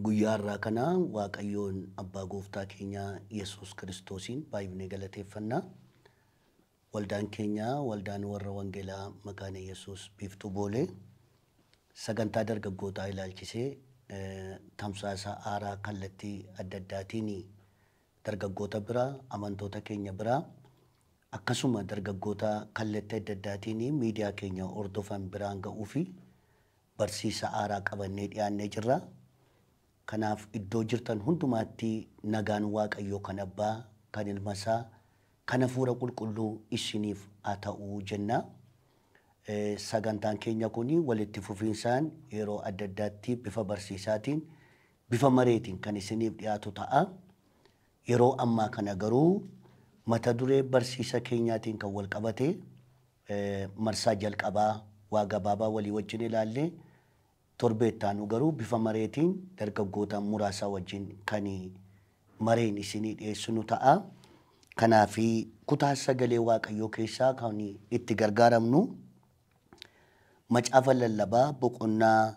Guyyaa har'aa kana Waaqayyoon Abbaa Gooftaa keenya Yesuus Kiristoosiin baay'inee galateeffanna. Waldaan keenya waldaan warra Wangeelaa Makaana Yesuus Biiftuu Boolee sagantaa dargaggootaa ilaalchisee tamsaasa haaraa kallattii adda addaatiin dargaggoota biraa, amantoota keenya biraa, akkasuma dargaggoota kallattii adda addaatiin miidiyaa keenya hordofan biraan ga'uu fi barsiisa haaraa qabannee dhiyaannee jirra. Kanaaf iddoo jirtan hundumaatti nagaan Waaqayyoo kan Abbaa, kan Ilma isaa, kan Hafuura Qulqulluu isiniif haa ta'uu jenna. Sagantaan keenya kun walitti fufinsaan yeroo adda addaatti bifa barsiisaatiin, bifa mareetiin kan isiniif dhiyaatu ta'a. Yeroo ammaa kana garuu mata duree barsiisa keenyaatiin kan wal qabate marsaa jalqabaa waa gabaabaa walii wajjin ilaalle, torbee itti aanu garuu bifa mareetiin dargaggoota muraasa wajjin kan mareen isinii dhiyeessinu ta'a. Kanaaf kutaa sagalee Waaqayyoo keessaa kan itti gargaaramnu macaafa lallabaa boqonnaa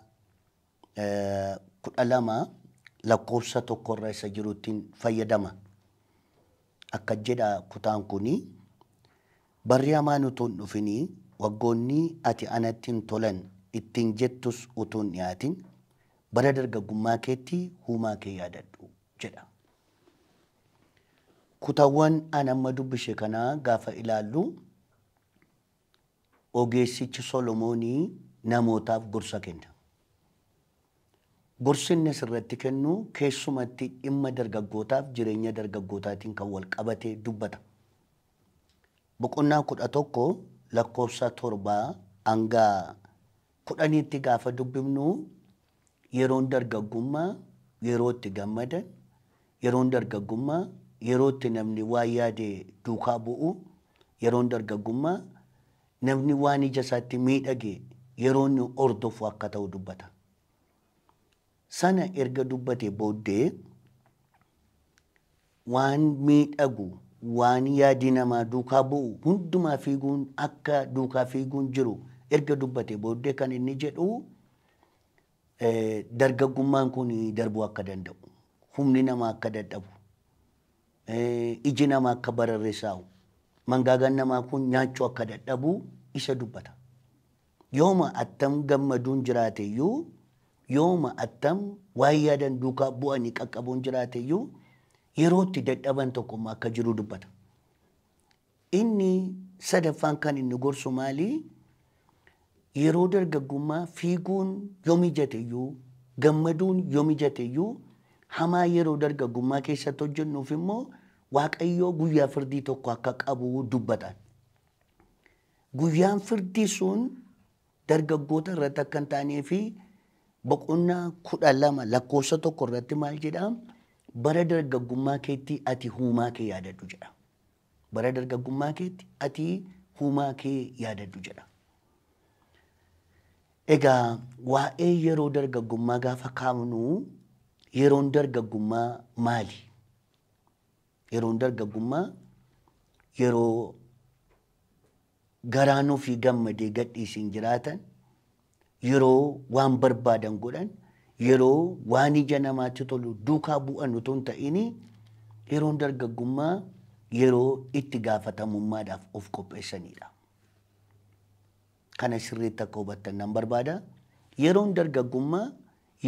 12 lakkoofsa 1 irra isa jirutti fayyadama. Akka jedha kutaan kuni, barri hamaan utuu hin dhufinii, waggoonni ati anatti hin tolan ittiin jettus utuu hin dhiyaatin, bara dargaggummaa keetti uumaa kee yaadadhu jedha. Kutaawwan an amma dubbise kanaa gaafa ilaallu, ogeessichi Solomoonii namootaaf gorsa kenna. Gorsi inni asirratti kennu keessumatti dhimma dargaggootaaf jireenya dargaggootaatiin kan wal qabate dubbata. Boqonnaa 11 lakkoofsa 7 hanga 10tti gaafa dubbifnu, yeroon dargaggummaa yeroo itti gammadan, yeroon dargaggummaa yeroo itti namni waan yaade duukaa bu'u, yeroon dargaggummaa namni waan ija isaatti miidhage yeroo inni hordofu akka ta'u dubbata. Sana erga dubbate booddee waan miidhagu, waan yaadi namaa duukaa bu'u hundumaa fiiguun akka duukaa fiiguun jiru erga dubbate booddee kan inni jedhu, dargaggummaan kun darbuu akka danda'u, humni namaa akka dadhabu, iji namaa akka bararreessaa'u, mangaagaan namaa kun nyaachuu akka dadhabu isa dubbata. Yooma attam gammaduun jiraate iyyuu, yooma attam waan yaadan duukaa bu'anii qaqqabuun jiraate iyyuu, yeroo itti dadhaban tokkummaa akka jiru dubbata. Inni sadaffaan kan inni gorsu maali? Yeroo dargaggummaa fiiguun yoo mijate iyyuu, gammaduun yoo mijate iyyuu, hamaa yeroo dargaggummaa keessatti hojjennuuf immoo Waaqayyoo guyyaa firdii tokko akka qabu dubbatan. Guyyaan firdii sun dargaggoota irratti akka hin taanee fi boqonnaa 12 lakkoofsa 1 irratti maal jedhaa? Bara dargaggummaa keetti ati uumaa kee yaadadhu jedha. Bara dargaggummaa keetti ati uumaa kee yaadadhu jedha. Egaa waa'ee yeroo dargaggummaa gaafa kaafnu, yeroon dargaggummaa maali? Yeroon dargaggummaa yeroo garaan ofii gammadee gadhiisiin jiraatan, yeroo waan barbaadan godhan, yeroo waan ija namaatti tolu duukaa bu'an utuu hin ta'in, yeroon dargaggummaa yeroo itti gaafatamummaadhaaf of qopheessanidha. Kana sirriitti akka hubattan nan barbaada. Yeroon dargaggummaa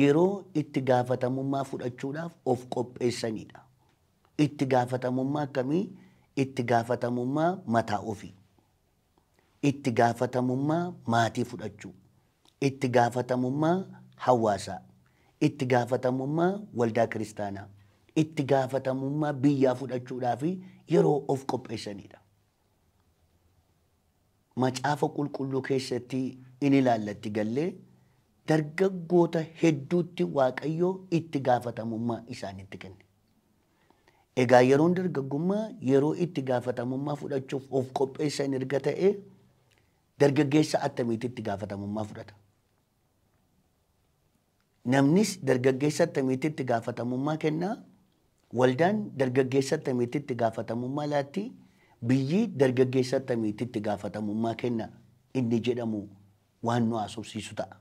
yeroo itti gaafatamummaa fudhachuudhaaf of qopheessanidha. Itti gaafatamummaa akkamii? Itti gaafatamummaa mataa ofii. Itti gaafatamummaa maatii fudhachuu. Itti gaafatamummaa hawaasaa. Itti gaafatamummaa waldaa kiristaanaa. Itti gaafatamummaa biyyaa fudhachuudhaaf yeroo of qopheessanidha. Macaafa qulqulluu keessatti in ilaallatti gallee dargaggoota hedduutti Waaqayyoo itti gaafatamummaa isaanitti kenne. Egaa yeroon dargaggummaa yeroo itti gaafatamummaa fudhachuuf of qopheessan erga ta'e, dargaggeessa attamiitti itti gaafatamummaa fudhata? Namnis dargaggeessa attamiitti itti gaafatamummaa kennaa? Waldaan dargaggeessa attamiitti itti gaafatamummaa laatti? Biyyi dargaggeessa attamiitti itti gaafatamummaa kenna inni jedhamu waan nu haasofsiisu ta'a.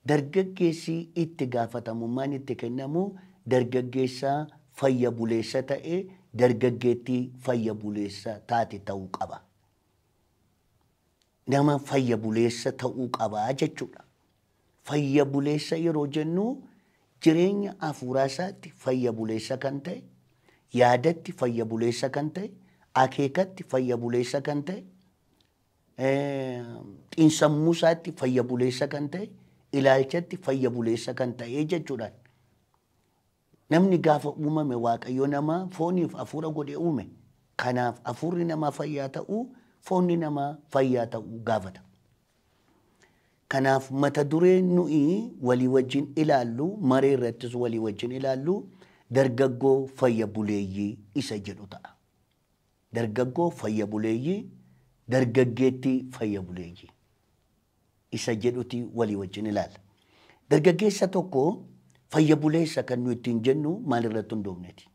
Dargaggeessi itti gaafatamummaan itti kennamu dargaggeessa fayya buleessa ta'e, dargaggeettii fayya buleessa taate ta'uu qaba. Nama fayya buleessa ta'uu qaba jechuudha. Fayya buleessa yeroo jennu jireenya hafuuraa isaatti fayya buleessa kan ta'e, yaadatti fayya buleessa kan ta'e, akeekatti fayya buleessa kan ta'e, xiinsammuu isaatti fayya buleessa kan ta'e, ilaalchatti fayya buleessa kan ta'e jechuudhaan. Namni gaafa uumame Waaqayyo nama fooniif hafuura godhee uume. Kanaaf hafuurri namaa fayyaa ta'uu, foonni namaa fayyaa ta'uu gaafata. Kanaaf mata dureen nuyi walii wajjin ilaallu, maree irrattis walii wajjin ilaallu, dargaggoo fayya buleeyyii isa jedhu ta'a. Dargaggoo fayya buleeyyii, dargaggeettii fayya buleeyyii isa jedhuti walii wajjin ilaalla. Dargaggeessa tokko fayya buleessa kan nuyi ittiin jennu maalirratti hundoofneeti?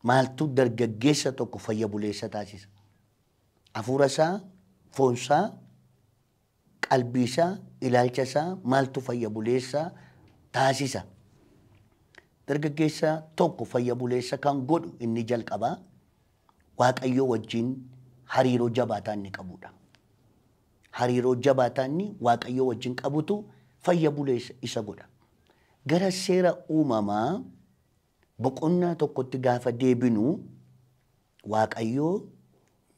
Maaltu dargaggeessa tokko fayya buleessa taasisa? Hafuura isaa, foon isaa, qalbii isaa, ilaalcha isaa maaltu fayya buleessa taasisa? Dargaggeessa tokko fayya buleessa kan godhu inni jalqabaa Waaqayyoo wajjin hariiroo jabaataa inni qabudha. Hariiroo jabaataa inni Waaqayyoo wajjin qabutu fayya buleessa isa godha. Gara seera uumamaa boqonnaa tokkotti gaafa deebinu Waaqayyoo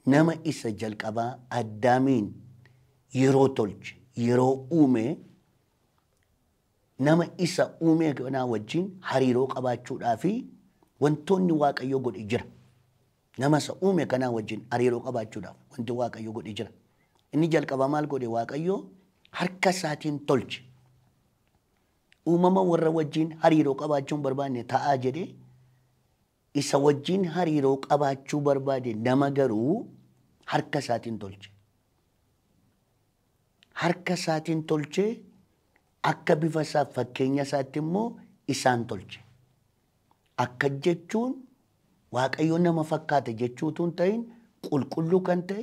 nama isa jalqabaa Addaamiin yeroo tolche, yeroo uume, nama isa uume kanaa wajjin hariiroo qabaachuudhaa fi wantoonni Waaqayyoo godhe jira. Nama isa uume kanaa wajjin hariiroo qabaachuudhaaf wanti Waaqayyoo godhe jira. Inni jalqabaa maal godhe Waaqayyoo? Harka isaatiin tolche. Uumama warra wajjin hariiroo qabaachuu hin barbaanne ta'aa jedhee isa wajjin hariiroo qabaachuu barbaade nama garuu harka isaatiin tolche. Harka isaatiin tolchee akka bifa isaa fakkeenya isaatti immoo isaan tolche. Akka jechuun Waaqayyo nama fakkaata jechuu utuu hin ta'in qulqulluu kan ta'e,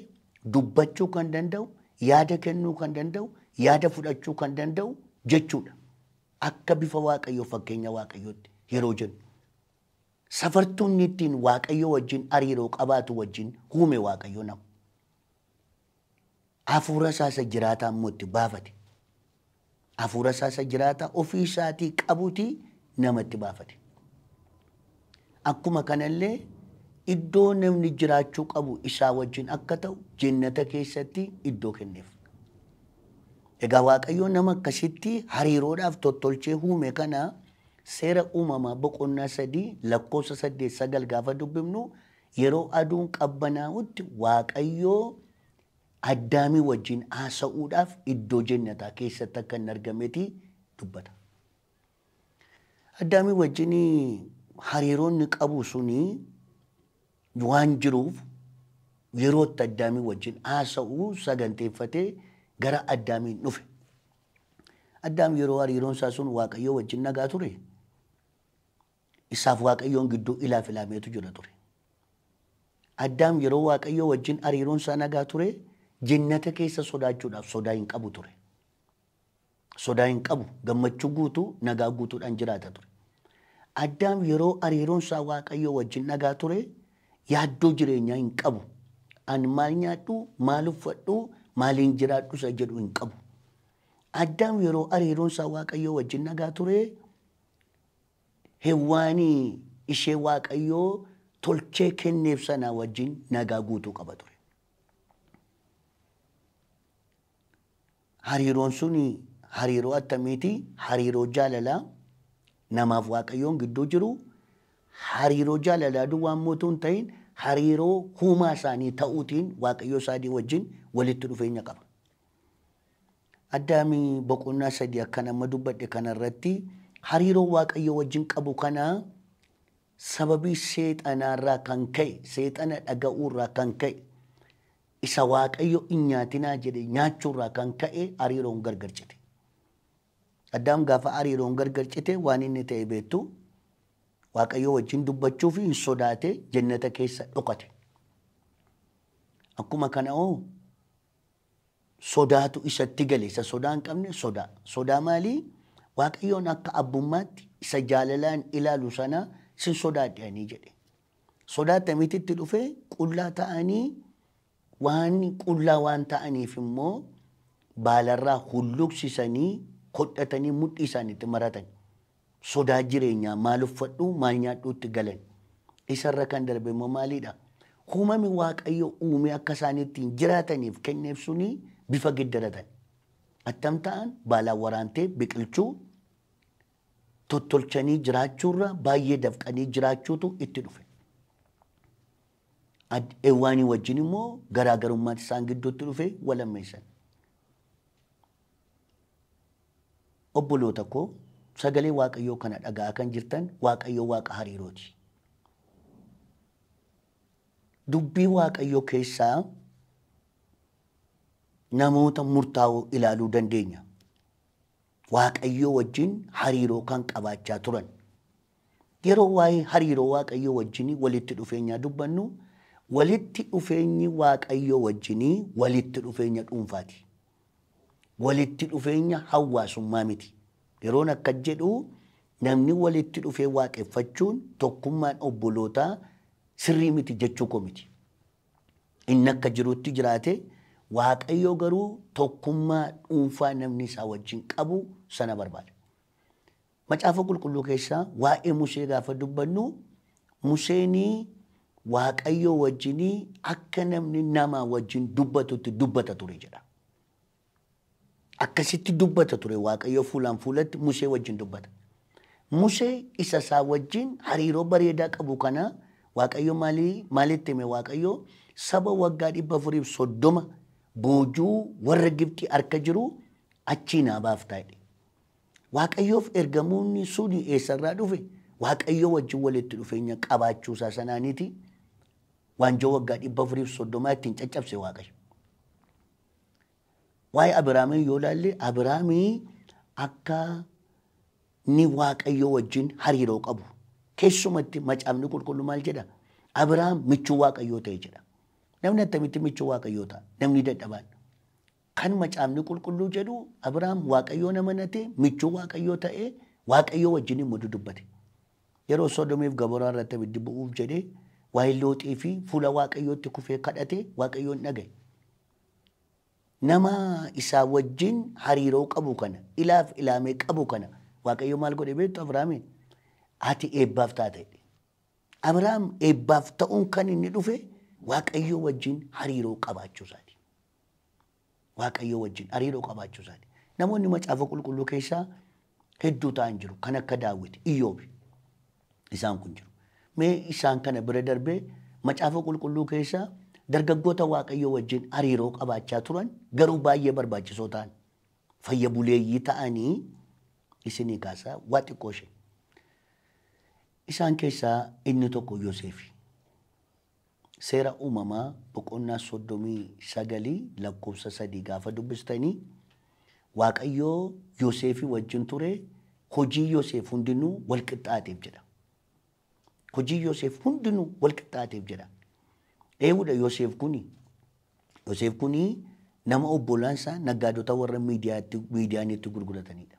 dubbachuu kan danda'u, yaada kennuu kan danda'u, yaada fudhachuu kan danda'u jechuudha. Akka bifa Waaqayyoo fakkeenya Waaqayyootti yeroo jennu. Safartuun ittiin Waaqayyo wajjin hariiroo qabaatu wajjin uume Waaqayyo nama. Hafuura isaa isa jiraataa immoo itti baafate. Hafuura isaa isa jiraataa ofii isaatii qabuutii namatti baafate. Akkuma kanallee iddoo namni jiraachuu qabu isaa wajjin akka ta'u jennata keessatti iddoo kenneef. Egaa Waaqayyo nama akkasitti hariiroodhaaf tottolchee uume kana seera uumamaa boqonnaa 3 lakkoofsa 8-9 gaafa dubbifnu yeroo aduun qabbanaa'utti Waaqayyo Addaamii wajjin haasa'uudhaaf iddoo jennataa keessatti akka hin argameeti dubbata. Addaamii wajjin hariiroonni qabu suni waan jiruuf yeroo itti Addaamii wajjin haasa'uu saganteeffatee gara Addaamiin dhufe. Addaam yeroo hariiroon isaa sun Waaqayyoo wajjin nagaa ture, isaaf Waaqayyoon gidduu ilaaf ilaameetu jira ture. Addaam yeroo Waaqayyoo wajjin hariiroon isaa nagaa ture, jennata keessa sodaachuudhaaf sodaa hin qabu ture. Sodaa hin qabu, gammachuu guutuu, nagaa guutuudhaan jiraata ture. Addaam yeroo hariiroon isaa Waaqayyoo wajjin nagaa ture, yaaddoo jireenyaa hin qabu. Ani maal nyaadhu, maal uffadhu, maaliin jiraadhu isa jedhu hin qabu. Addaam yeroo hariiroon isaa Waaqayyoo wajjin nagaa ture, Hewwaanii ishee Waaqayyoo tolchee kenneef sanaa wajjin nagaa guutuu qaba ture. Hariiroon sun hariiroo attamiiti? Hariiroo jaalalaa namaaf Waaqayyoon gidduu jiru, hariiroo jaalalaa duwwaa immoo utuu hin ta'in hariiroo huumaa isaanii ta'uutiin Waaqayyoo isaanii wajjin walitti dhufeenya qaba. Addaamii boqonnaa 3 akkan amma dubbadhe kanarratti hariiroo Waaqayyoo wajjin qabu kana sababii seexanaarraa kan ka'e, seexana dhaga'uurraa kan ka'e, isa Waaqayyo hin nyaatinaa jedhe nyaachuurraa kan ka'e hariiroon gargar cite. Addaam gaafa hariiroon gargar cite waan inni ta'e beektu, Waaqayyoo wajjin dubbachuuf hin sodaate, jennata keessa dhokate. Akkuma kana hoo Sodaatu isatti gale. Isa sodaa hin qabne sodaa. Sodaa maalii? Waaqayyoon akka abbummaatti isa jaalalaan ilaalu sana sin sodaadhe jedhe. Sodaa akkamitti dhufe? Qullaa ta'anii waan qullaa waan ta'aniif immoo baalarraa hulluqsisanii hodhatanii mudhii isaaniitti maratan. Sodaa jireenyaa maal uffadhu maal nyaadhuutti galan. Isarra kan darbe immoo maalidha? Uumami Waaqayyo uume akka isaan ittiin jiraataniif kenneef suni bifa giddaratan. Attam ta'an baalaan waraantee biqilchuu tottolchanii jiraachuurra baay'ee dafqanii jiraachuutu itti dhufe. Eewwaanii wajjin immoo garaagarummaan isaan gidduutti dhufe walammeessan. Obboloota koo sagalee Waaqayyoo kana dhaga'aa kan jirtan Waaqayyo Waaqa hariirooti. Dubbii Waaqayyoo keessaa namoota murtaa'oo ilaaluu dandeenya. Waaqayyoo wajjin hariiroo kan qabaachaa turan. Yeroo waa'ee hariiroo Waaqayyoo wajjin walitti dhufeenyaa dubbannu, walitti dhufeenyi Waaqayyoo wajjin walitti dhufeenya dhuunfaati. Walitti dhufeenya hawaasummaa miti. Yeroon akka jedhu namni walitti dhufee waaqeffachuun tokkummaan obbolootaa sirrii miti jechuu koo miti. Inni akka jirutti jiraate Waaqayyo garuu tokkummaa dhuunfaa namni isaa wajjin qabu sana barbaada. Macaafa qulqulluu keessaa waa'ee Musee gaafa dubbannu Museenii Waaqayyo wajjinii akka namni nama wajjin dubbatutti dubbata ture jedha. Akkasitti dubbata ture Waaqayyo fuulaan fuulatti Musee wajjin dubbata. Musee isa isaa wajjin hariiroo bareedaa qabu kana Waaqayyo maalitti hime? Waaqayyo saba waggaa 430 boojuu warra Gibxii harka jiru achii naa baaftaa jedhe. Waaqayyoof ergamoonni suni eessarraa dhufe? Waaqayyo wajjin walitti dhufeenya qabaachuu isaa sanaaniiti. Waanjoo waggaa 430 ittiin caccabse Waaqayyo. Waa'ee Abiraamii yoo ilaalle Abiraamii akka ni Waaqayyo wajjin hariiroo qabu. Keessumatti macaafni qulqulluu maal jedha? Abiraam michuu Waaqayyoo ta'e jedha. Namni attamitti michuu Waaqayyoo ta'a? Namni dadhabaan. Kan macaafni qulqulluu jedhu Abiraam Waaqayyoon amanate michuu Waaqayyoo ta'e Waaqayyoo wajjin immoo dubbate. Yeroo Sodoomiif Gomoraa irratti abiddi bu'uuf jedhee waa'ee Looxii fi fuula Waaqayyootti kufee kadhate Waaqayyoon dhagaye. Nama isaa wajjin hariiroo qabu kana ilaaf ilaamee qabu kana Waaqayyo maal godhe beektu Abiraamiin? Ati eebbaaf taate jedhe. Abiraam eebbaaf ta'uun kan inni dhufe Waaqayyo wajjin hariiroo qabaachuu isaati. Waaqayyo wajjin hariiroo qabaachuu isaati. Namoonni macaafa qulqulluu keessaa hedduu ta'an jiru. Kan akka Daawit, Iyyoob isaan kun jiru. Mee isaan kana bira darbee macaafa qulqulluu keessaa dargaggoota Waaqayyo wajjin hariiroo qabaachaa turan garuu baay'ee barbaachisoo ta'an fayya buleeyyii ta'anii isinii kaasaa waa xiqqoo ishee. Isaan keessaa inni tokko Yoseefi. Seera uumamaa boqonnaa 39 lakkoofsa 3 gaafa dubbistanii Waaqayyoo Yoseefii wajjin ture hojii Yoseef hundinuu wal qixxaateef jedha. Hojii Yoseef hundinuu wal qixxaateef jedha. Eewudha Yoseef kuni? Yoseef kuni nama obbolaan isaa naggaadota warra miidiyaanitti gurguratanidha.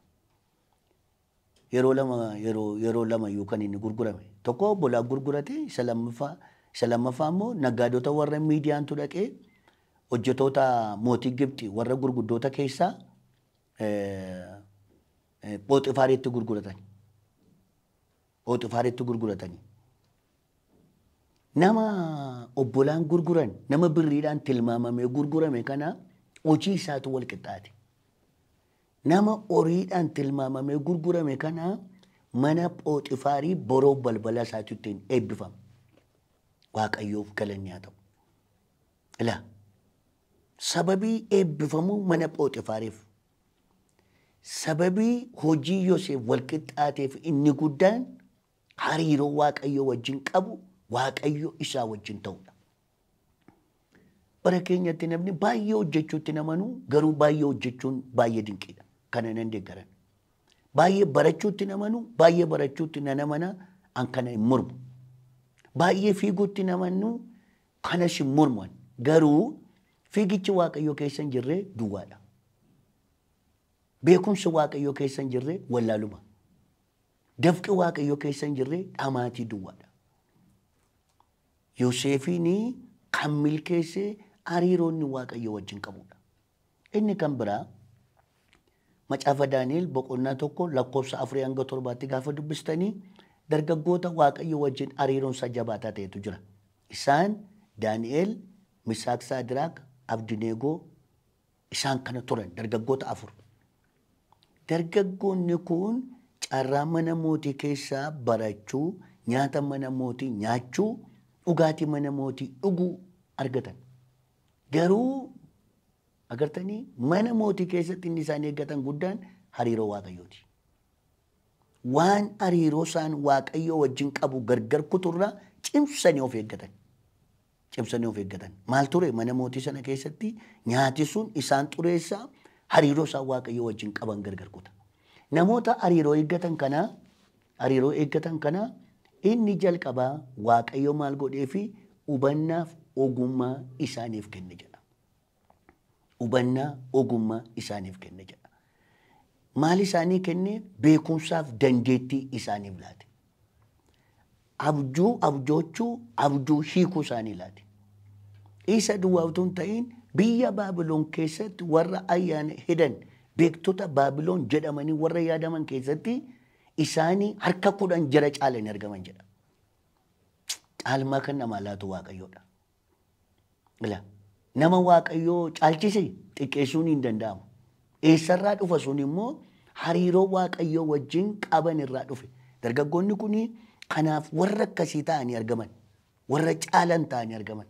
Yeroo lama iyyuu kan inni gurgurame. Tokko obbolaa gurgurate, isa lammaffaa immoo naggaadota warra miidiyaantu dhaqee hojjetoota mootii Gibxi warra gurguddoota keessaa Phoxifaaritti gurguratani. Phoxifaaritti gurguratani. Nama obbolaan gurguran, nama birriidhaan tilmaamamee gurgurame kana hojii isaatu wal qixxaate. Nama horiidhaan tilmaamamee gurgurame kana mana Phoxifaarii boroo balbala isaatu ittiin eebbifama. Waaqayyoof galanni haa ta'u. Ilaa sababii eebbifamuu mana Phoxifaariif sababii hojii Yoseef wal qixxaateef inni guddaan hariiroo Waaqayyoo wajjin qabu Waaqayyo isaa wajjin ta'udha. Bara keenyatti namni baay'ee hojjechuutti namanuu garuu baay'ee hojjechuun baay'ee dinqiidha. Kana nan deeggaran. Baay'ee barachuutti namanuu baay'ee barachuutti nan amana an kana hin mormu. Baay'ee fiiguutti namanuu kanas hin mormu. Garuu Fiigichi Waaqayyoo keessa hin jirre duwwaadha. Beekumsi Waaqayyoo keessa hin jirre wallaaluma. Dafqi Waaqayyoo keessa hin jirre dhamaatii duwwaadha. Yoosefiin kan milkeesse hariiroonni Waaqayyoo wajjin qabudha. Inni kan biraa macaafa Daani'el boqonnaa 1 lakkoofsa 4 hanga 7tti gaafa dubbistanii dargaggoota Waaqayyoo wajjin hariiroon isaa jabaataa ta'etu jira. Isaan Daani'el, Misaaq, Saadiraaq, Abdineegoo isaan kana turan dargaggoota 4. Dargaggoonni kun carraa mana mootii keessaa barachuu, nyaata mana mootii nyaachuu, dhugaatii mana mootii dhuguu argatan. Garuu agartanii mana mootii keessatti inni isaan eeggatan guddaan hariiroo Waaqayyooti. Waan hariiroo isaan Waaqayyoo wajjin qabu gargar kuturraa cimsanii of eeggatan. Cimsanii of eeggatan. Maal ture mana mootii sana keessatti nyaati sun isaan xureessaa hariiroo isaan Waaqayyoo wajjin qaban gargar kuta. Namoota hariiroo eeggatan kana inni jalqabaa Waaqayyo maal godhee fi hubannaaf ogummaa isaaniif kenne jedha. Hubannaa ogummaa isaaniif kenne jedha. Maal isaanii kenne? Beekumsaaf dandeettii isaaniif laate. Abjuu abjoochuu, abjuu hiikuu isaanii laate. Isa duwwaa utuu hin ta'in biyya Baabiloon keessatti warra ayyaana hedan beektota Baabiloon jedhamanii warra yaadaman keessatti isaanii harka 10 jara caalanii argaman jedha. Caalmaa kan namaa laatu Waaqayyoodha. Ila nama Waaqayyoo caalchise xiqqeessuun hin danda'amu. Eessarraa dhufa sun immoo hariiroo Waaqayyoo wajjin qaban irraa dhufe. Dargaggoonni kun kanaaf warra akkasii ta'anii argaman, warra caalan ta'anii argaman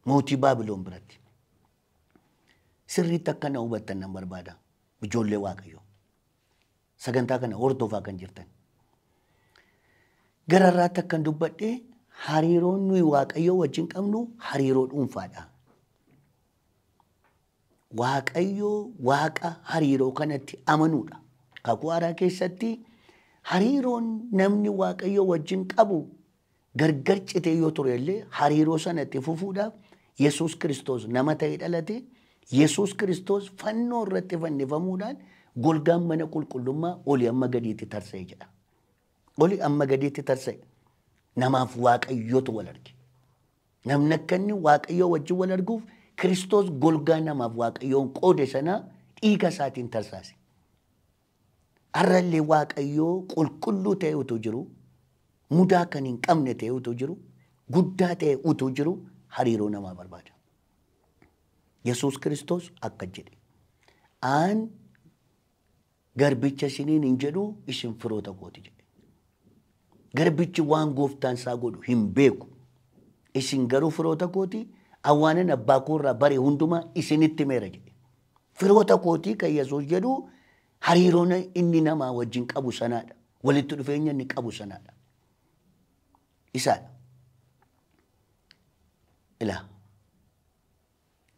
mootii Baabiloon biratti. Sirriitti akka na hubattan nan barbaada. Ijoollee Waaqayyoo. Sagantaa kana hordofaa kan jirtan. Gararraatti akkan dubbadhe hariiroon nuyi Waaqayyoo wajjin qabnu hariiroo dhuunfaadha. Waaqayyoo Waaqa hariiroo kanatti amanuudha. Kakuu Haaraa keessatti hariiroon namni Waaqayyoo wajjin qabu gargar citee yoo ture illee hariiroo sanatti fufuudhaaf Yesuus Kiristoos nama ta'ee dhalate. Yesuus Kiristoos fannoo irratti fannifamuudhaan golgaan mana qulqullummaa olii amma gadiitti tarsa'e jedha. Olii amma gadiitti tarsa'e. Namaaf Waaqayyootu wal arge. Namni akka inni Waaqayyoo wajjin wal arguuf Kiristoos golgaa namaaf Waaqayyoon qoode sana dhiiga isaatiin tarsaase. Har'allee Waaqayyoo qulqulluu ta'e utuu jiru, mudaa kan hin qabne ta'e utuu jiru, guddaa ta'e utuu jiru hariiroo namaa barbaada. Yesuus Kiristoos akka jedhe. Aan garbicha isiniin hin jedhu isin firoota kooti jedhe. Garbichi waan gooftaan isaa godhu hin beeku. Isin garuu firoota kooti, awwaanan abbaa koo irraa bare hundumaa isinitti meera jedhe. Firoota kootii kan Yesuus jedhu hariiroon inni namaa wajjin qabu sanaadha. Walitti dhufeenya inni qabu sanaadha. Isaadha. Ilaa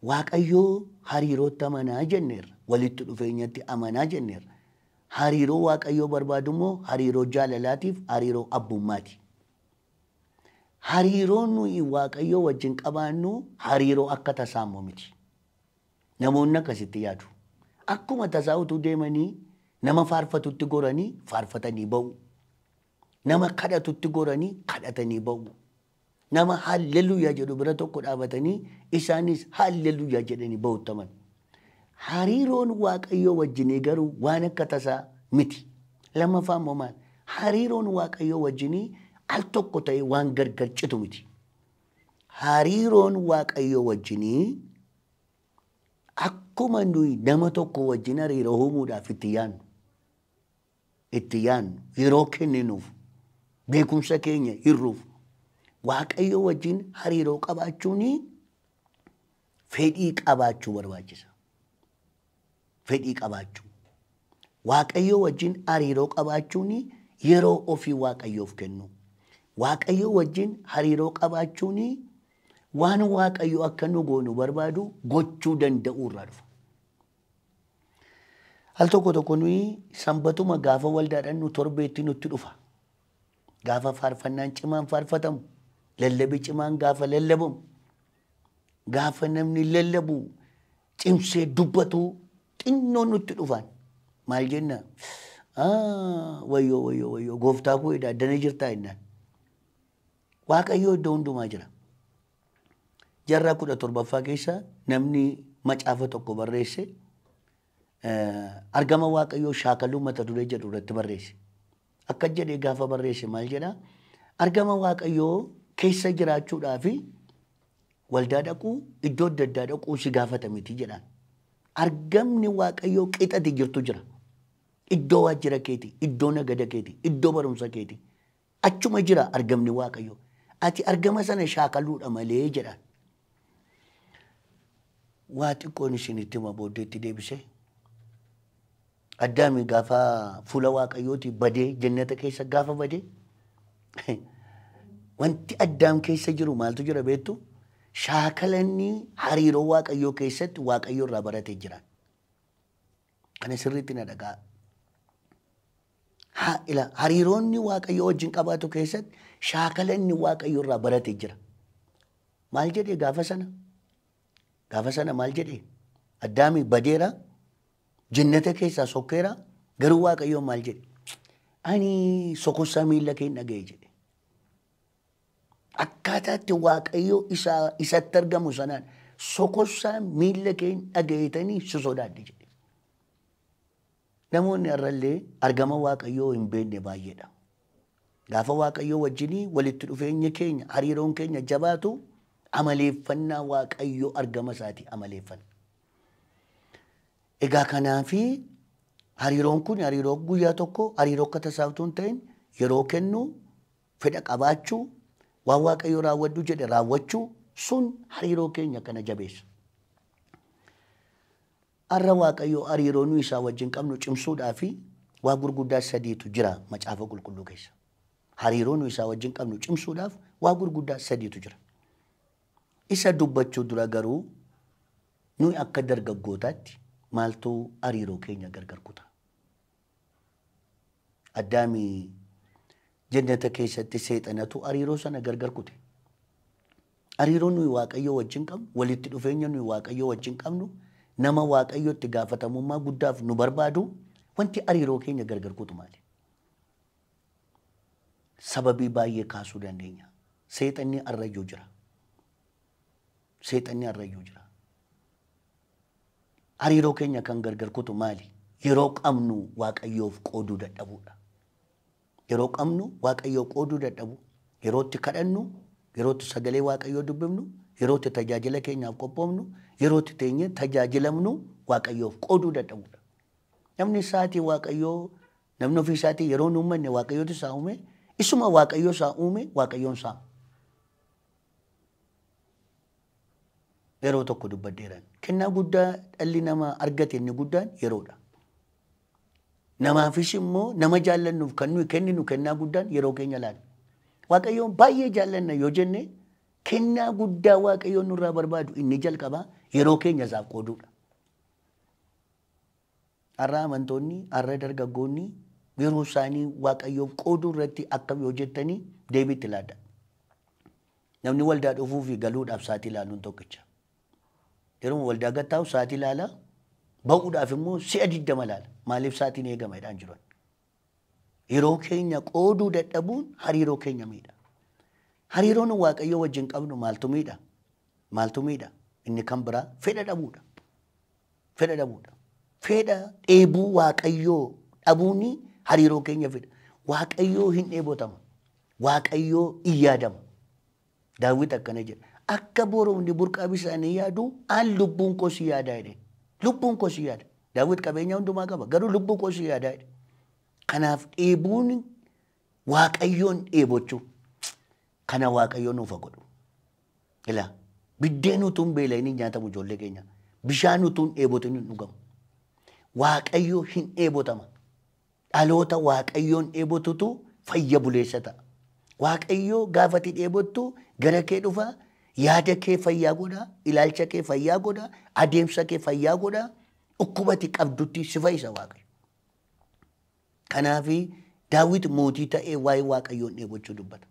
Waaqayyoo hariirootti amanaa jenneerra. Walitti dhufeenyatti amanaa jenneerra. Hariiroo Waaqayyoo barbaadu immoo hariiroo jaalalaatiif hariiroo abbummaati. Hariiroon nuyi Waaqayyoo wajjin qabaannu hariiroo akka tasaa immoo miti. Namoonni akkasitti yaadu. Akkuma tasaa utuu deemanii nama faarfatutti goranii faarfatanii ba'u. Nama kadhatutti goranii kadhatanii ba'u. Nama hallelujaa jedhu bira tokko dhaabatanii isaanis hallelujaa jedhanii ba'uttaman. Hariiroon Waaqayyoo wajjinii garuu waan akka tasaa miti. Lammaffaa immoo maal? Hariiroon Waaqayyoo wajjinii al tokko ta'e waan gargar citu miti. Hariiroon Waaqayyoo wajjinii akkuma nuyi nama tokko wajjin hariiroo uumuudhaaf itti yaannu yeroo kenninuuf beekumsa keenya hirruuf Waaqayyoo wajjin hariiroo qabaachuun fedhii qabaachuu barbaachisa. Fedhii qabaachuu. Waaqayyoo wajjin hariiroo qabaachuun yeroo ofii Waaqayyoof kennu. Waaqayyoo wajjin hariiroo qabaachuun waan Waaqayyo akka nu goonu barbaadu gochuu danda'uu irraa dhufa. Al tokko tokko nuyi sanbatuma gaafa waldaadhaan nu torbeetti nutti dhufa. Gaafa faarfannaan cimaan faarfatamu, lallabii cimaan gaafa lallabamu, Gaafa namni lallabu cimsee dubbatu xinnoo nutti dhufan. Maal jenna? Wayyoo wayyoo wayyoo gooftaa koo jedha addana jirtaa jennaan. Waaqayyoo iddoo hundumaa jira. Jaarraa 17ffaa keessa namni macaafa tokko barreesse argama Waaqayyoo shaakaluu mata duree jedhu irratti barreesse. Akka jedhee gaafa barreesse maal jedhaa? Argama Waaqayyoo keessa jiraachuudhaa fi waldaa dhaquu iddoo adda addaa dhaquu si gaafata miti jedhaan. Argamni Waaqayyoo qixati jirtu jira. Iddoo waajjira keeti, iddoo nagada keeti, iddoo barumsa keeti. Achuma jira argamni Waaqayyoo. Ati argama sana shaakaluudha malee jedhaan. Waa xiqqoon isinitti hima booddeetti deebisee. Addaami gaafa fuula Waaqayyooti badee jannata keessa gaafa badee wanti Addaam keessa jiru maaltu jira beektu? Shaakalanni hariiroo Waaqayyoo keessatti Waaqayyoo irraa baratee jira. Kana sirriitti na dhagaa. Hariiroonni Waaqayyoo wajjin qabaatu keessatti shaakalanni Waaqayyoo irraa baratee jira. Maal jedhee gaafa sana? Gaafa sana maal jedhee? Addaami badeera, jannata keessaa sokkeera, garuu Waaqayyoo maal jedhe? Ani sokossaa miilla kee hin dhaga'e jedhe. Akkaataatti Waaqayyoo isatti argamu sanaan sokossaa miilla kee hin dhaga'eetanii si sodaadhe jedhe. Namoonni har'allee argama Waaqayyoo hin beekne baay'eedha. Gaafa Waaqayyoo wajjinii walitti dhufeenya keenya hariiroon keenya jabaatu amaleeffannaa Waaqayyoo argama isaatii amaleeffanna. Egaa kanaafi hariiroon kun hariiroo guyyaa tokko hariiroo akka tasaaftuu hin ta'in yeroo kennu fedha qabaachuu waan Waaqayyoo raawwadhu jedhe raawwachuu sun hariiroo keenya kana jabeessa. Har'a Waaqayyoo hariiroo nuyi isaa wajjin qabnu cimsuudhaa fi waa gurguddaa sadiitu jira macaafa qulqulluu keessa. Hariiroo nuyi isaa wajjin qabnu cimsuudhaaf waa gurguddaa sadiitu jira. Isa dubbachuu dura garuu nuyi akka dargaggootaatti maaltu hariiroo keenya gargar kuta? Addaami jannata keessatti seexanatu hariiroo sana gargar kute. Hariiroo nuyi Waaqayyoo wajjin qabnu, walitti dhufeenya nuyi Waaqayyoo wajjin qabnu, nama Waaqayyootti gaafatamummaa guddaaf nu barbaadu, wanti hariiroo keenya gargar kutu maali? Sababii baay'ee kaasuu dandeenya. Seexanni har'ayyuu jira. Seexanni har'ayyuu jira. Hariiroo keenya kan gargar kutu maali? Yeroo qabnu Waaqayyoof qooduu dadhabuudha. Yeroo qabnu Waaqayyoo qooduu dadhabu. Yeroo itti kadhannu, yeroo itti sagalee Waaqayyoo dubbifnu, yeroo itti tajaajila keenyaaf qophoofnu, yeroo itti teenyee tajaajilamnu Waaqayyoof qooduu dadhabuudha. Namni isaatii Waaqayyoo, namni ofii isaatii yeroo nu uummanne Waaqayyootu isaa uume, isuma Waaqayyoo isaa uume Waaqayyoon isaa. Yeroo tokko dubbadheeran. Kennaa guddaa dhalli namaa argate inni guddaan yeroodha. Namaafis immoo nama jaallannuuf kan nuyi kenninu kennaa guddaan yeroo keenya laala. Waaqayyoon baay'ee jaallanna yoo jenne kennaa guddaa Waaqayyoon nurraa barbaadu inni jalqabaa yeroo keenya isaaf qooduudha. Har'a amantoonni, har'a dargaggoonni yeroo isaanii Waaqayyoof qooduu irratti akkam yoo jettanii deebii itti laadda. Namni waldaa dhufuu fi galuudhaaf sa'aatii ilaaluun tokkicha. Yeroo waldaa gattaa'u sa'aatii ilaala, ba'uudhaaf immoo si'a 20 ilaala. Maaliif sa'aatiin eegama jedhaan jiran. Yeroo keenya qooduu dadhabuun hariiroo keenya miidha. Hariiroon Waaqayyoo wajjin qabnu maaltu miidha? Maaltu miidha? Inni kan biraa fedha dhabuudha. Fedha dhabuudha. Fedha dheebuu Waaqayyoo dhabuun hariiroo keenya fida. Waaqayyoo hin dheebotama. Waaqayyoo hin yaadama. Daawit akkana jedha. Akka boroonni burqaa bishaanii yaadu an lubbuun koo si yaadaa jedhe. Lubbuun koo si yaada. Daawit qabeenya hundumaa qaba. Garuu lubbuu koo si yaadaa jedhe. Kanaaf dheebuun Waaqayyoon dheebochuu. Kana Waaqayyoon nuuf haa godhu. Ilaa biddeen utuu hin beela'in hin nyaatamu ijoollee keenya. Bishaan utuu hin dheebotin hin dhugamu. Waaqayyoo hin dheebotama. Dhaloota Waaqayyoon dheebotutu fayya buleessa ta'a. Waaqayyoo gaafa ati dheebottu gara kee dhufa, yaada kee fayyaa godha, ilaalcha kee fayyaa godha, adeemsa kee fayyaa godha, dhukkuba ati qabdutti si fayyisa Waaqayyo. Kanaafi Daawit mootii ta'ee waa'ee Waaqayyoon dheebochuu dubbata.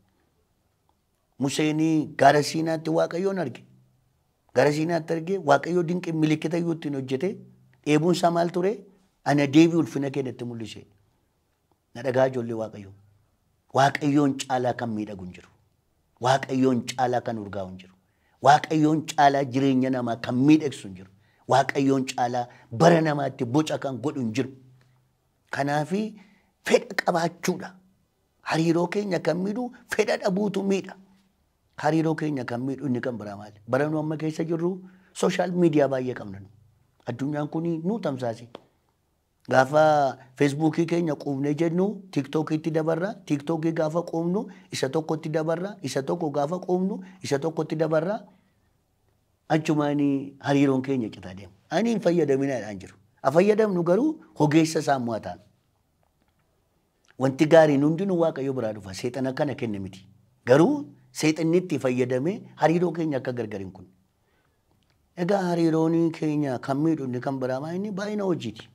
Museen gaara Siinaatti Waaqayyoon arge. Gara Siinaatti ergee Waaqayyo dinqii milikkita iyyuu ittiin hojjete dheebuun isaa maal ture? Ana deebii ulfina kee natti mul'ise. Na dhagaa ijoollee Waaqayyoo. Waaqayyoon caalaa kan miidhagu hin jiru. Waaqayyoon caalaa kan urgaa'u hin jiru. Waaqayyoon caalaa jireenya namaa kan miidhagsu hin jiru. Waaqayyoon caalaa bara namaatti boca kan godhu hin jiru. Kanaafi fedha qabaachuudha. Hariiroo keenya kan miidhu fedha dhabuutu miidha. Hariiroo keenya kan miidhu inni kan biraa maali? Bara nu amma keessa jirru sooshaal miidiyaa baay'ee qabna nu. Addunyaan kun nu tamsaase. Gaafa feesbuukii keenya quufnee jennu tiiktookiitti dabarra, tiiktookii gaafa quufnu isa tokkotti dabarra, isa tokko gaafa quufnu isa tokkotti dabarra. Achumaan hariiroon keenya citaa deema. Ani hin fayyadaminaadhaan jiru. A fayyadamnu garuu hogeessa isaa immoo haa taanu. Wanti gaariin hundinuu Waaqayyo biraa dhufa. Seexana kana kenne miti. Garuu seexanni itti fayyadamee hariiroo keenya akka gargar hin kunne. Egaa hariiroon keenya kan miidhu inni kan biraa maa inni baay'ina hojiiti.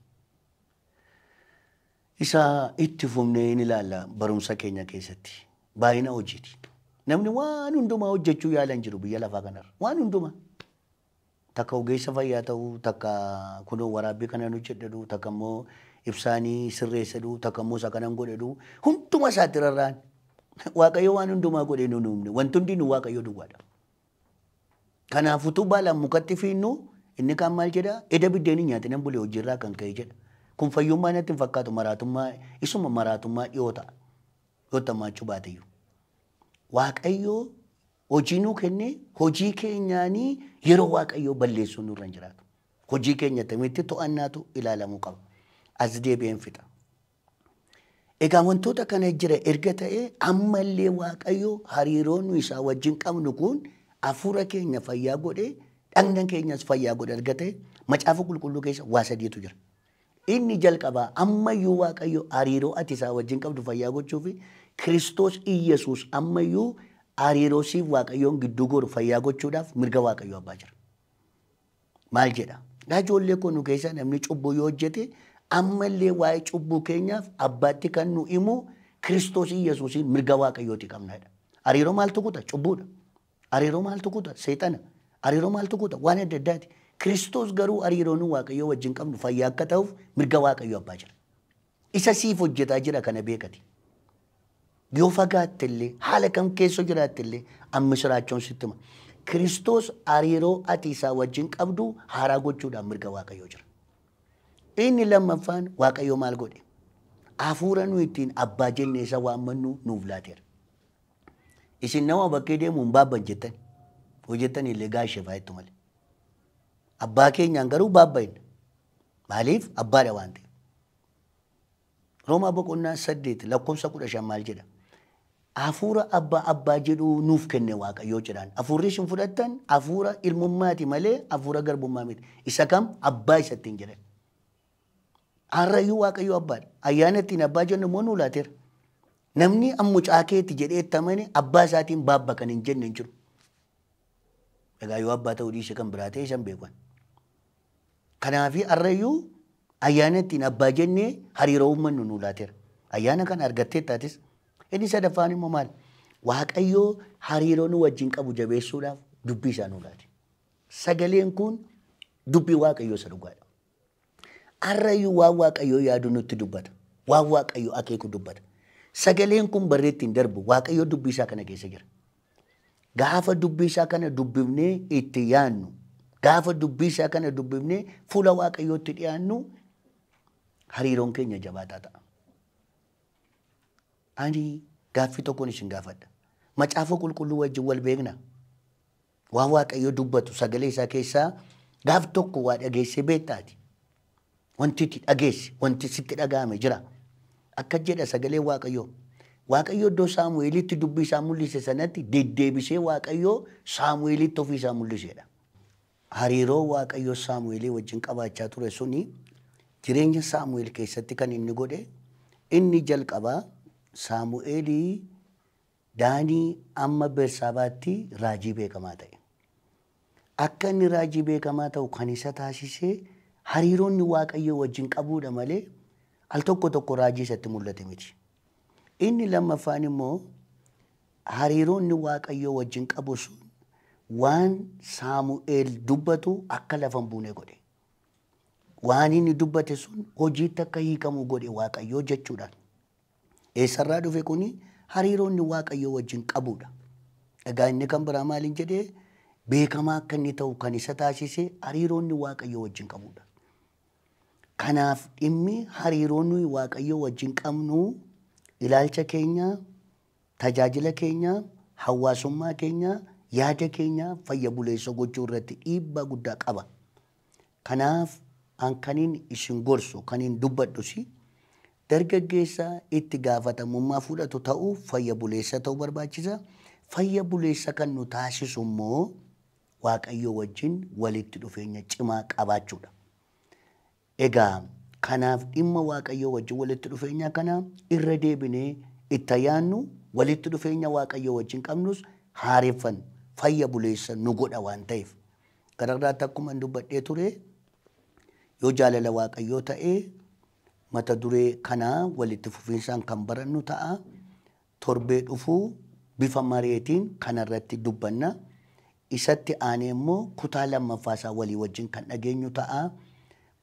Isa itti fufnee ni ilaalla barumsa keenya keessatti. Baay'ina hojiiti. Namni waan hundumaa hojjechuu yaalan jiru biyya lafaa kanarra. Waan hundumaa. Takka ogeessa fayyaa ta'uu, takka kunoo waraabbii kanan hojjedhadhu, takka immoo ibsaanii sirreessadhu, takka immoo isa kanan godhadhu. Hunduma isaatti rarra'an. Waaqayyo waan hundumaa godhee nu uumne. Wanti hundinuu Waaqayyo duwwaadha. Kanaaf utuu baalaan mukatti fiinnu inni kaan maal jedhaa? Eda biddeen hin nyaatin bulee hojiirraa kan ka'e jedha. Kun fayyummaa natti hin fakkaatu maraatummaa isuma maraatummaa dhiyoo ta'a. Yoo tammaachuu baateyyuu. Waaqayyo hojii nuu kennee hojii keenyaanii yeroo Waaqayyo balleessuu nurra hin jiraatu. Hojii keenya tamitti to'annaatu ilaalamuu qaba. As deebi'een fixa. Egaa wantoota kana jira erga ta'ee ammallee Waaqayyo hariiroo nu isaa wajjin qabnu kun hafuura keenya fayyaa godhee dhagna keenyas fayyaa godhe erga ta'e macaafa qulqulluu keessa waa sadiitu jira. Inni jalqabaa ammayyuu Waaqayyo hariiroo ati isaa wajjin qabdu fayyaa gochuufi Kiristoos Iyyasuus ammayyuu hariiroo siif Waaqayyoon gidduu goru fayyaa gochuudhaaf mirga Waaqayyo abbaa jira. Maal jedha? Ijoollee koo nu keessa namni cubbuu yoo hojjete ammallee waa'ee cubbuu keenyaaf abbaatti kan nu himu Kiristoos Iyyasuusiin mirga Waaqayyooti qabnaadha. Hariiroo maaltu kuta? Cubbuudha. Hariiroo maaltu kuta? Seexana. Hariiroo maaltu kuta? Waan adda addaati. Kiristoos garuu hariiroo nu Waaqayyoo wajjin qabnu fayyaa akka ta'uuf mirga Waaqayyoo abbaa jira. Isa siif hojjetaa jira kana beekati. Yoo fagaatte illee haala kam keessa jiraatte illee amma siraachoon sitti hima. Kiristoos hariiroo ati isaa wajjin qabdu haaraa gochuudhaan mirga Waaqayyoo jira. Inni lammaffaan Waaqayyo maal godhe? Hafuura nu ittiin abbaa jennee isa waammannu nuuf laateera. Isin nama bakkee deemuun baabban jettan hojjettan illee gaashee faayettu malee. Abbaa keenyaan garuu baabba hinna. Maaliif? Abbaadha waan ta'eef. Roomaa boqonnaa 8 lakkoofsa 15 maal jedha? Hafuura abbaa abbaa jedhu nuuf kenne Waaqayyoo jedhaan. Hafuurri isin fudhattan hafuura ilmummaati malee hafuura garbummaa miti. Isa kam? Abbaa isa ittiin jedhan. Har'ayyuu Waaqayyo abbaadha. Ayyaana ittiin abbaa jennu immoo nuu laateera. Namni mucaa keeti jedhee itti amane abbaa isaatiin baabba kan hin jenne hin jiru. Egaa yoo abbaa ta'uu dhiise kan biraa ta'e isa hin beekan. Kanaafi har'ayyuu ayyaana ittiin abbaa jennee hariiroo uummannu nuu laateera. Ayyaana kana argattee taatis. Inni sadaffaan immoo maal? Waaqayyo hariiroo nu wajjin qabu jabeessuudhaaf dubbii isaa nuu laate. Sagaleen kun dubbii Waaqayyoo isa dhugaadha. Har'ayyuu waan Waaqayyoo yaadu nutti dubbata. Waan Waaqayyoo akeeku dubbata. Sagaleen kun barreetti hin darbu. Waaqayyo dubbii isaa kana keessa jira. Gaafa dubbii isaa kana dubbifnee itti yaadnu, gaafa dubbii isaa kana dubbifnee fuula Waaqayyootti dhiyaannu hariiroon keenya jabaataa ta'a. Ani gaaffii tokkoon isin gaafadha. Macaafa qulqulluu wajjin wal beekna. Waan Waaqayyo dubbatu sagalee isaa keessaa gaaf tokko waa dhageessee beektaati. Wanti itti dhageesse, wanti sitti dhaga'ame jira. Akka jedha sagalee Waaqayyoo. Waaqayyo iddoo Saamu'eelitti dubbii isaa mul'ise sanatti deddeebisee Waaqayyo Saamu'eelitti ofii isaa mul'isedha. Hariiroo Waaqayyo Saamu'eelii wajjin qabaachaa ture suni jireenya Saamu'eel keessatti kan inni godhe inni jalqabaa Saamu'eelii Daanii amma Bersaabaatti raajii beekamaa ta'e. Akka inni raajii beekamaa ta'u kan isa taasisee hariiroonni Waaqayyo wajjin qabuudha malee al tokko tokko raajii isatti mul'ate miti. Inni lammaffaan immoo hariiroonni Waaqayyo wajjin qabu sun Waan Saamu'eel dubbatu akka lafa hin buune godhe. Waan inni dubbate sun hojiitti akka hiikamu godhe Waaqayyoo jechuudhaan. Eessarraa dhufe kuni? Hariiroo inni Waaqayyoo wajjin qabudha. Egaa inni kan biraa maaliin jedhee beekamaa akka inni ta'u kan isa taasise hariiroo inni Waaqayyoo wajjin qabudha. Kanaaf dhimmi hariiroo nuyi Waaqayyoo wajjin qabnu ilaalcha keenya, tajaajila keenya, hawaasummaa keenya, yaada keenya fayya buleessa gochuu irratti dhiibbaa guddaa qaba. Kanaaf an kaniin isin gorsu, kaniin dubbadhus, dargaggeessa itti gaafatamummaa fudhatu ta'uu, fayya buleessa ta'uu barbaachisa. Fayya buleessa kan nu taasisu immoo Waaqayyoo wajjin walitti dhufeenya cimaa qabaachuudha. Egaa kanaaf dhimma Waaqayyoo wajjin walitti dhufeenya kana irra deebinee itti yaannu, walitti dhufeenya Waaqayyoo wajjin qabnus haareffannu, fayya buleessa nu godha waan ta'eef. Gararraatti akkuma dubbadhee ture, yoo jaalala Waaqayyoo ta'ee mata duree kanaa walitti fufinsaan kan barannu ta'a. Torbee dhufuu bifa mareetiin kanarratti dubbanna. Isatti aanee immoo kutaa lammaffaa isaa walii wajjin kan dhageenyu ta'a.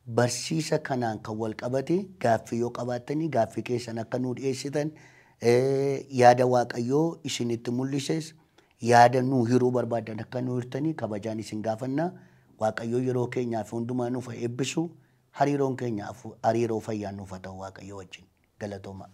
Barsiisa kanaan kan wal qabate gaaffii yoo qabaattanii gaaffii keessan akka nuu dhiyeessitan, yaada Waaqayyoo isinitti mul'ises yaada nuu hiruu barbaadan akka nuu hirtanii kabajaan isin gaafanna. Waaqayyoo yeroo keenyaaf hundumaa nuuf eebbisu. Hariiroon keenya hariiroo fayyaa nuuf haa ta'u Waaqayyoo wajjin. Galatooma.